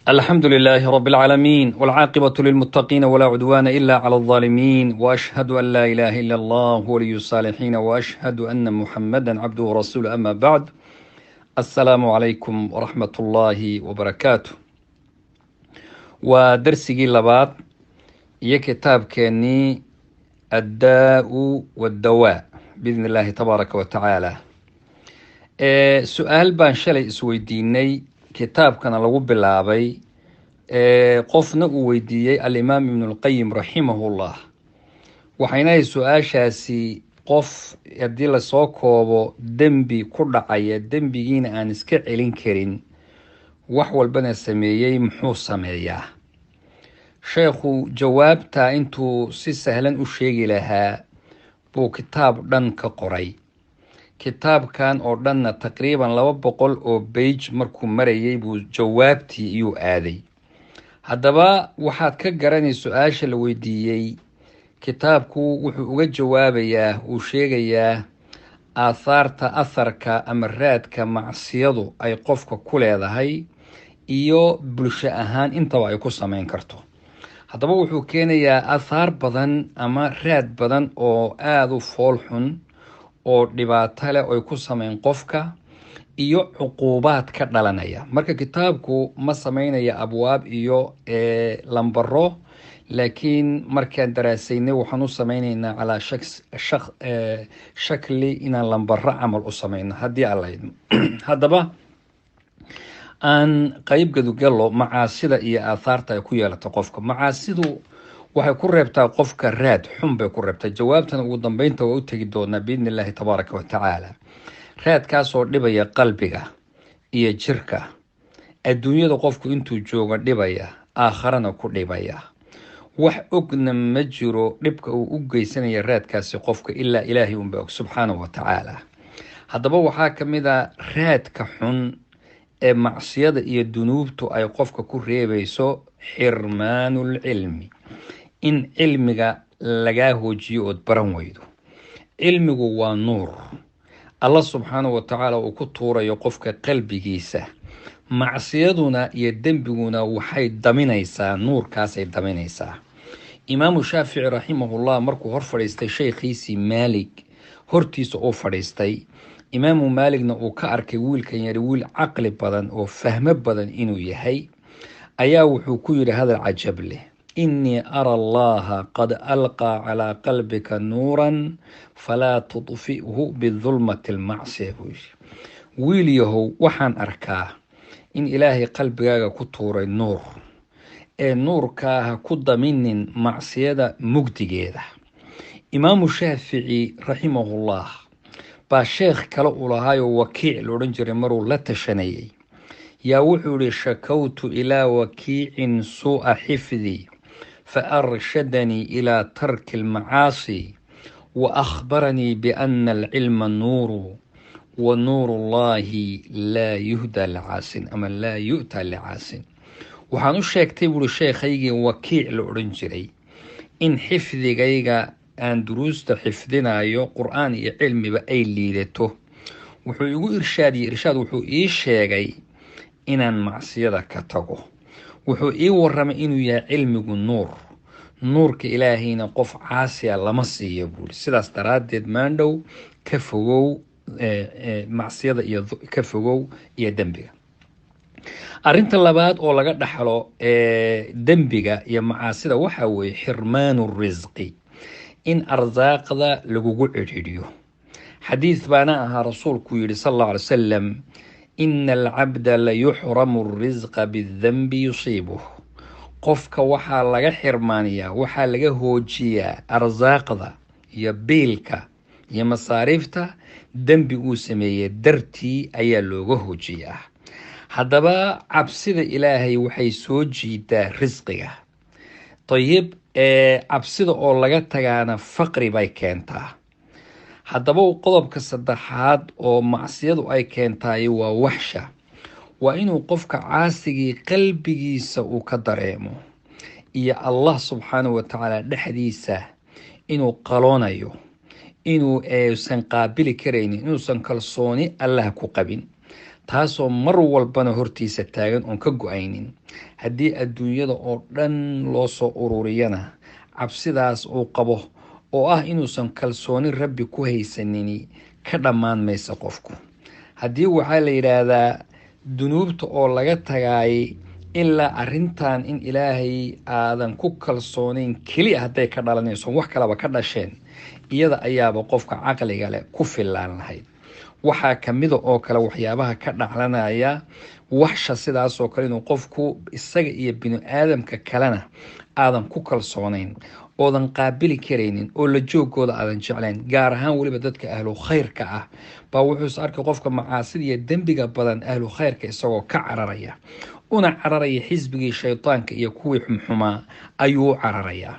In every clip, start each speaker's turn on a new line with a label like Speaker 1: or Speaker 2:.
Speaker 1: الحمد لله رب العالمين، والعاقبة للمتقين، ولا عدوان إلا على الظالمين، وأشهد أن لا إله إلا الله ولي الصالحين، وأشهد أن محمدا عبده ورسوله، أما بعد. السلام عليكم ورحمة الله وبركاته. Waa darsigii labaad iyo kitaabkeenii الداء والدواء بإذن الله تبارك وتعالى. Su-aal baan shalay isweydiinay, kitaabkana lagu bilaabay, qofna uu weydiiyey الإمام Ibn Lqayim رحمه الله. Waxaynahay su-aashaasi: qof haddii lasoo koobo dembi ku dhacaya, dembigiina aan iska celin karin, wax walbana sameeyey, muxuu sameeyaa? Sheekhu jawaabta intuu si sahlan u sheegi lahaa buu kitaab dhan ka qoray. Kitaabkan oo dhanna taqriiban 200 oo page markuu marayay buu jawaabtii iyuu aaday. Haddaba waxaad ka garanay su-aasha la weydiiyey, kitaabku wuxuu uga jawaabayaa, uu sheegayaa aathaarta, atharka ama raadka macsiyadu ay qofka ku leedahay iyo bulsho ahaan intaba ay ku sameyn karto. Haddaba wuxuu keenayaa aathaar badan ama raad badan oo aada u fool xun oo dhibaato leh oy ku sameyn qofka iyo cuquubaad ka dhalanaya. Marka kitaabku ma sameynaya abwaab iyo lambaro, laakiin markaan daraasaynay waxaan u sameyneynaa calaa shakli inaan lambaro camal u sameyno, haddii Alla idmo. Haddaba aan qeyb gadugallo macaasida iyo aathaarta ay ku yeelato qofka. Macaasidu waxay ku reebtaa qofka raad xun bay ku reebtaa. Jawaabtana ugu dambeynta waa u tegi doonaa بإذن الله تبارك وتعالى. Raadkaasoo dhibaya qalbiga iyo jirka, adduunyada qofku intuu joogo dhibaya, aakharana ku dhibaya. Wax ogna ma jiro dhibka uu u geysanaya raadkaasi qofka, ilaa Ilaahay unba og سبحانه وتعالى. Haddaba waxaa ka mid a raadka xun ee macsiyada iyo dunuubtu ay qofka ku reebayso حرمان العلم, in cilmiga lagaa hoojiyo ood baran weydo. Cilmigu waa nuur Allah سبحانه وتعالى uu ku tuurayo qofka qalbigiisa. Macsiyaduna iyo dembiguna waxay daminaysaa nuurkaasay daminaysaa. Imaamu Shaafici رحمه الله markuu hor fadhiistay sheykhiisii Maalig, hortiisa uu fadhiistay, Imaamu Maaligna uu ka arkay wiilkan yari wiil caqli badan oo fahmo badan inuu yahay, ayaa wuxuu ku yidhi hadal cajab leh: "إني أرى الله قد ألقى على قلبك نورا فلا تطفئه بظلمة المعصية" buu yidhi. Wiil yahow, waxaan arkaa in Ilaahay qalbigaaga ku tuuray nuur, ee nuurkaa ha ku daminin macsiyada mugdigeeda. Imaamu Shaafici رحمه الله baa sheekh kale uu lahaayoo Wakiic la odhan jiray maruu la tashanayay, yaa wuxuu yihi: "شكوت إلى وكيع سوء حفظي فأرشدني إلى ترك المعاصي وأخبرني بأن العلم نور ونور الله لا يهدى لعاص ama لا يؤتى لعاص." Waxaan u sheegtay, buuri, sheekhaygii Wakiic la odhan jiray in xifdigayga aan duruusta xifdinayo, Qur-aan iyo cilmiba, ay liidato. Wuxuu igu irshaadiyey irshaad, wuxuu ii sheegay inaan macsiyada ka tago. Wuxuu ii waramay inuu yahay cilmigu nuur, nuurka Ilaahayna qof caasiya lama siiyo, buuri. Sidaas daraaddeed maandhow ka fogow macsiyada iyo ka fogow iyo dembiga. Arrinta labaad oo laga dhaxlo dembiga iyo macaasida waxaa weeye حرمان الرزق, in arsaaqda lagugu cidhiidhiyo. Xadiis baana ahaa rasuulku yihi صلى الله عليه وسلم: "إن العبد ليحرم الرزق بالذنب يصيبه." Qofka waxaa laga xirmaaniyaa, waxaa laga hoojiyaa arsaaqda iyo biilka iyo masaariifta dembi uu sameeyey dartii ayaa looga hoojiyaa. Haddaba cabsida Ilaahay waxay soo jiidaa risqiga. Dayib, cabsida oo laga tagaana faqri bay keentaa. Haddaba qodobka saddexaad oo macsiyadu ay keentaay waa وحشة, waa inuu qofka caasigii qalbigiisa uu ka dareemo iyo Allah سبحانه وتعالى dhexdiisa inuu qaloonayo, inuu uusan qaabili karaynin, inuusan kalsooni Allah ku qabin. taasoo mar walbana hortiisa taagan oon ka go-aynin. Haddii adduunyada oo dhan loo soo ururiyana, cabsidaas uu qabo oo ah inuusan kalsooni Rabbi ku haysanini ka dhammaan maysa qofku. Haddii waxaa la yidhaahdaa dunuubta oo laga tagaayay ilaa arrintan in Ilaahay aadan ku kalsoonayn keliya hadday ka dhalanayso, wax kalaba ka dhasheen, iyada ayaaba qofka caqliga leh ku fillaan lahayd. Waxaa kamida oo kale waxyaabaha ka dhaclanaya waxsha sidaasoo kale inuu qofku isaga iyo bini aadamka kalena aadan ku kalsoonayn, oodan qaabili karaynin, oo la joogooda aadan jeclayn, gaar ahaan weliba dadka ahlu khayrka ah baa wuxuu is arkay qofka macaasida iyo dembiga badan ahlu khayrka isagoo ka cararaya, una cararaya xisbigii shaydaanka iyo kuwii xumxumaa ayuu u cararayaa.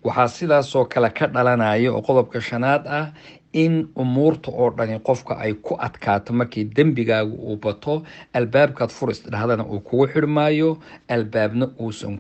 Speaker 1: Waxaa sidaasoo kale ka dhalanaya oo qodobka shanaad ah in umuurta oo dhani qofka ay ku adkaato. Markii dembigaagu uu bato, albaabkaad furis dhahdana uu kugu xidhmaayo, albaabna uusan